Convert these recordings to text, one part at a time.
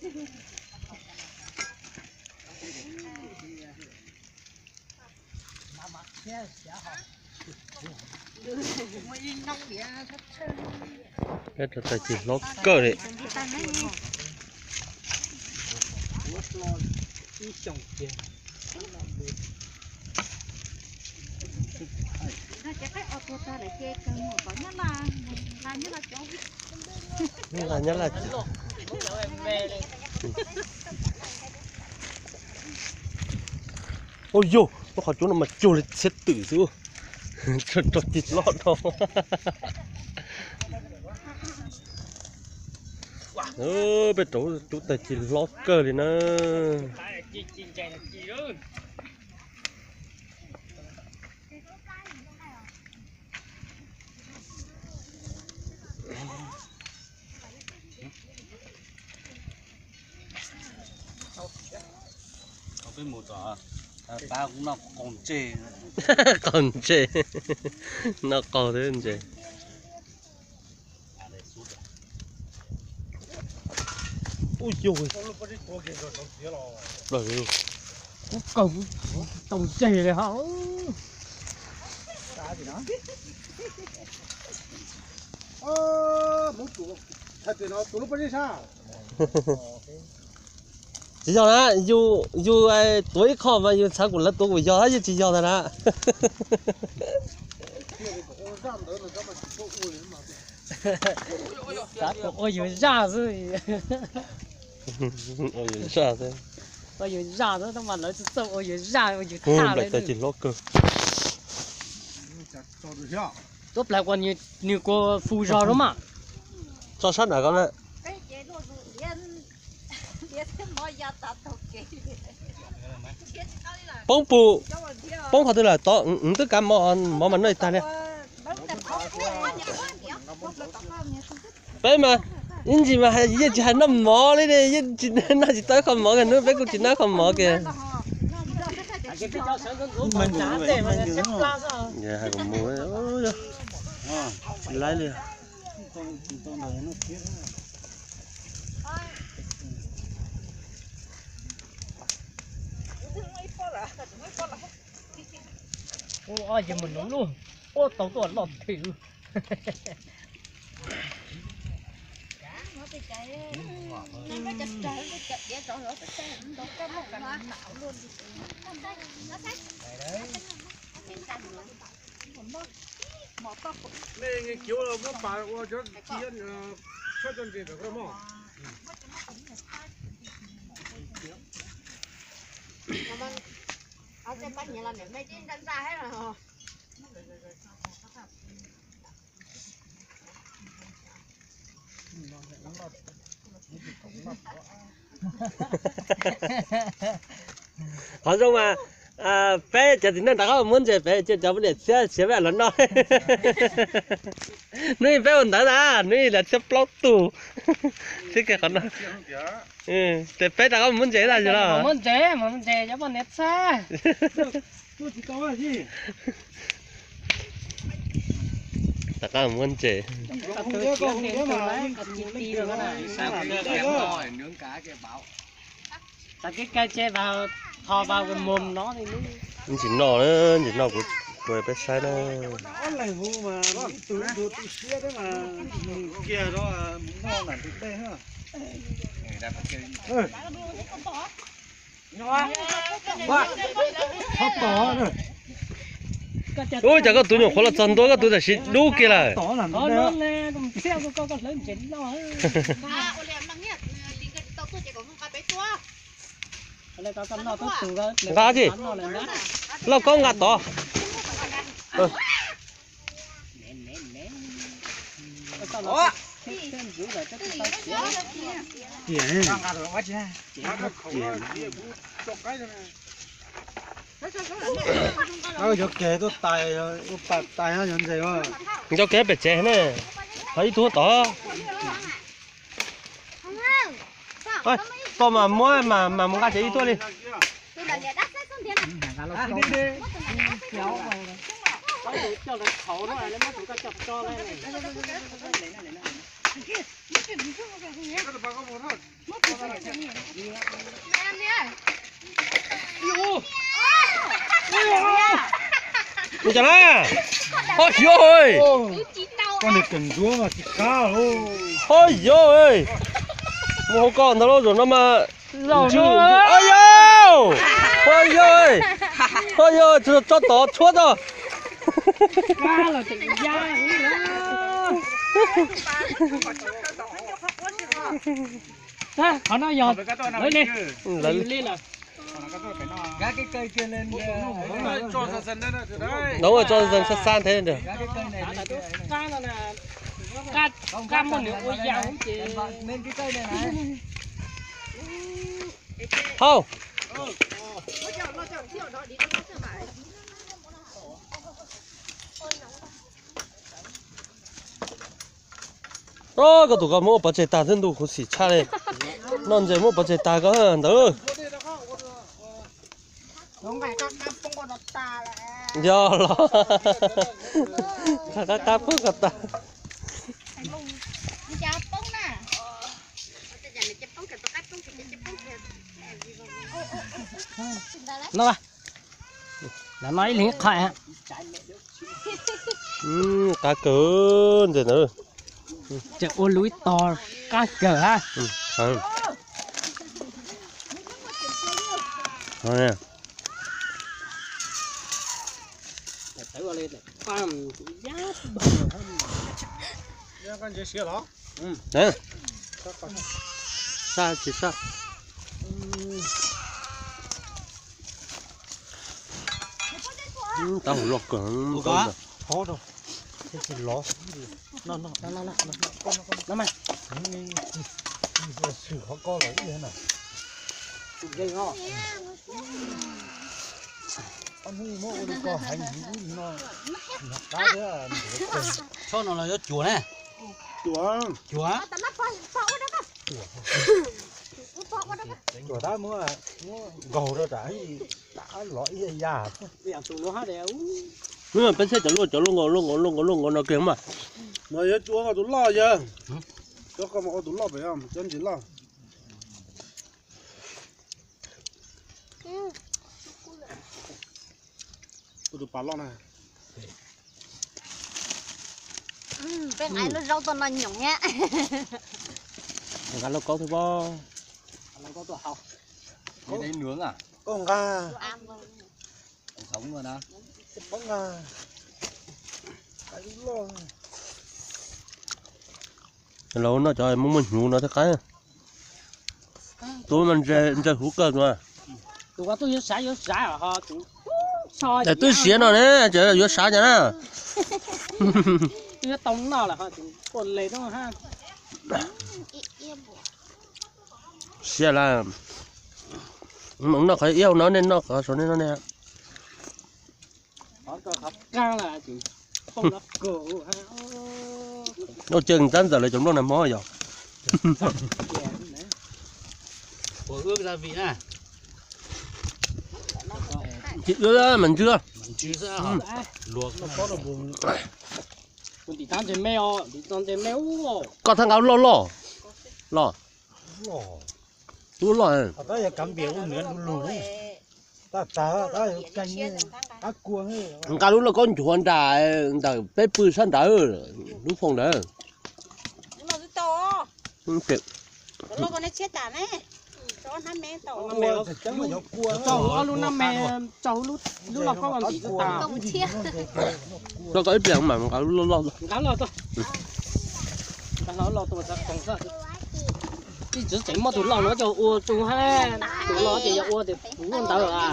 Peb rau tag kis hlob kawg li. Nyob laj nyob laj. Ua yog, lub qhov cub no mas cuag li txhiab twm xwb. Rau tag kis hlob dhau. Peb rau cub tag kis hlob kawg li na. Peb mus tom pab kuv noj qaug ntses. Qaug ntses, noj qaug thiab ntses. Ub yog, kuv kawg tau ntses li ha. Tsis yog na, yus, yus tuav ib qho mas yus xav kom lawv tuav kuv yog, yeej tsis yog ntag na. Xav kom ua yus zaj xwb. Ua yus zaj xwb. Ua yus zaj xwb, tab mas lawv tsis txawj ua yus zaj, ua yus thaj li. Tag kis hlob kawg. Tuab plas kuas nws kuas fu zog lawm mas. Tso sab nram ko na. Poob pus, poob qhov twg lawm tod, twb kav mov, mov mas noj tag li. Peb mas ib ntsis mas yeej tsis hais noj mov li, yeej tsis noj tsis tau ib qho mov kiag, hnub peb kuj tsis noj ib qho mov kiag. Hais kom mus, tsis laib li. Ua ces mus nov lub, ua tau tuaj loj thwm. Nej kiv muab pas ua cov tsis yog tshawb cov ntses ntawm koj mog. Qhov zoo mas peb cov txiv neej rov qab muab ntses pem cia cov poj niam txhiab siav peb los noj. Hnub ib peb ua ntawd na, hnub ib lawv txhiab plaub tug. Txhiab kiag qhov no. Ces peb rov qab muab ntses tas los. Muab ntses, muab ntses cov poj niam txhiab. Rov qab muab ntses. Tag kis kawg ces vas tho vas mus no. Ntsis noj, ntsis noj kuv tua peb saib na. Ub, cas koj tus nyuam qhuav los txog ntua koj tus tam sim dub kiag lawm. Nqa tsis, lauj kaub nqa tod. Cov kev tuaj tais, ua pas tais cov ntses. Cov kev pem tsev ne, thov ib tug tod. Koj mas muab mas mus nqa tsev ib tuaj li. Cas na? Ho yog, ho yog, mus hauv ko ntag lauj, zaum no mas. Ho yog, ho yog, tso tod tshuab tod. Qhov no yog lawv li. Nov tso xab xab thiab. Hauj. Koj tus ko muab ua pov tseg tag thiab ntuj, khuv xim tshaj li. Noj ntses muab pov tseg tag koj ntawd. Yog los, qab qab poob ko tag. No, no ib leeg qhov. Qab kawg ntses ntawd. Tseem ua lub ib tog qab kawg ha. Saj tsis saj. Tav hauv loj kawg. Tsob no los yuav cuam ne. Cuam. Cuam. Cuam tab muab nkaug rau tam, tam lov ib yam. Peb txhaj cov luaj, cov luaj nkaus, luaj nkaus, luaj nkaus, luaj nkaus no kiag mas. No yuav ua tus loj yawg. Cov ko mas ua tus loj pem, cov ntsis loj. Ua tus pas loj na. Peb nqa lub zaub tuaj no nyoos thiab. Nqa lauj kaub thiab pob. Koj nqa. Los noj cov muaj muaj hnyuv no thiaj qab. Tus ntses huv kawg tus. Tus ko twb yuav sav yuav sav ho. Twb siav no ne, ces yuav sav cas na. Twb yuav tau noj lawm ho, ua le no ha. Siav lawm. Noj qhov iab no, nej noj qhov saum nej no ne. Ua ceg tab ntxawm lawv cov nplooj nag hmo yog. Tsis ua mas ntsw. Koj thaj nqa loj loj. Loj. Lub loj. Nqa lub lauj kaub nchuav nram ntawm peb pw sab nrad, lub foom ntawd. Tso huv ob lub nab me, tso huv lub lauj kaub ntim tas. Tso koj ib pliag mas nqa lub loj loj. Nqa loj tuaj. Nqa loj loj tuaj. Ib txwv tseem muab tus loj no coj ua tsu ha, tus loj ces yog ua tias kuv ua ntawd a.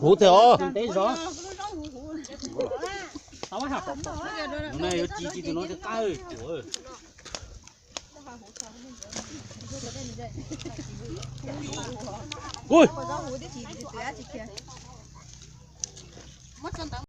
Huv tiag os. Yuav ci ci tus no thiaj qab. Ui,